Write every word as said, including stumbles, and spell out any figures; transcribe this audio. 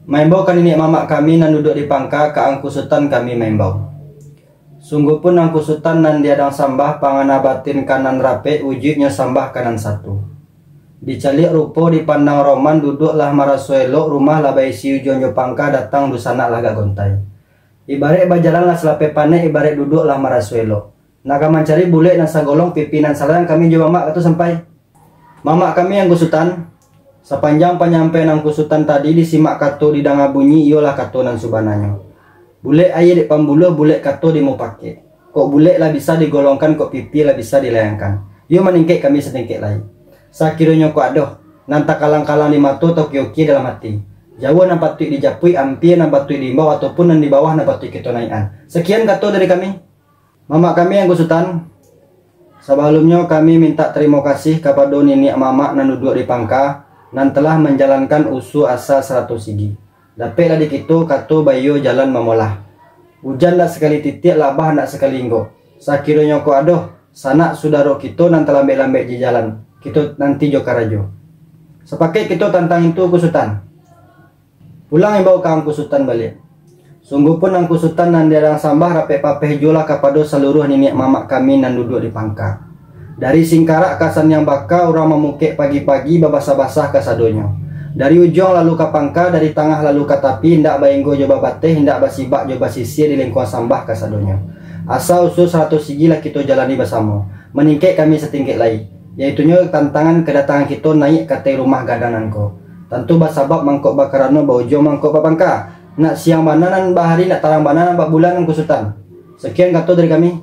Maimbau ka niniak mamak kami nan duduak di pangka, ka Angku Sutan kami maimbau. Sungguahpun Angku Sutan nan diadang sambah, pangana batin ka nan rapek, wujuiknyo sambah ka nan satu. Dicaliak rupo, dipandang roman, duduak lah maraso elok, rumah lah baisi ujuang jo pangka, datang dunsanak lah agak gontai. Ibaraik bajalan lah salapeh panek, ibaraik duduak lah maraso elok. Nak ka mancari bulek nan sagolong, pipi nan salayang, kami jo mamak kato sampai. Mamak kami Angku Sutan, sapanjang panyampaian Angku Sutan tadi disimak kato didanga bunyi, iyolah kato nan subananyo. Bulek aia dek pambuluah, bulek kato dek mupakek. Kok bulek lah bisa digolongkan, kok pipi lah bisa dilayangkan. Iyo maningkek kami satingkek lai. Sakironyo kok adoh, nan takalang-kalang di mato, taukia-ukia dalam ati. Jauah nan patuik dijapuik, ampia nan patuik diimbau, ataupun nan di bawah nan patuik kito naiak-an. Sakian kato dari kami. Mamak kami Angku Sutan, sabalunnyo kami mintak tarimo kasih kapado niniak mamak nan duduak di pangka, nan telah manjalankan usua asa sarato sigi. Dapeklah di kito kato baiyo jalan mamolah. Ujan ndak sakali titiak, labah ndak sakali inggok. Sakironyo kok adoh, sanak sudaro kito nan talambek-lambek di jalan, kito nanti jo karajo. Sapakek kito tantang itu, Angku Sutan. Pulang imbau ka Angku Sutan baliak. Sungguahpun Angku Sutan nan diadang sambah, rapek papeh juolah kapado saluruah niniak mamak kami nan duduak di pangka. Dari singkarak ka saniang baka, urang mamukek pagi-pagi, babasah-basah kasadonyo. Dari ujuang lalu ka pangka, dari tangah lalu ka tapi, indak bainggo jo babateh, indak basibak jo basisia, di lingkuang sambah kasadonyo. Asa usua sarato sigi lah kito jalani basamo. Maningkek kami satingkek lai, yaitunyo tantangan kadatangan kito naiak ka ateh rumah gadang nan ko. Tantu basabab mangkok bakarano, baujuang mangkok bapangka. Nak siang bana nan bahari, nak tarang bana nan babulan, Angku Sutan. Sakian kato dari kami.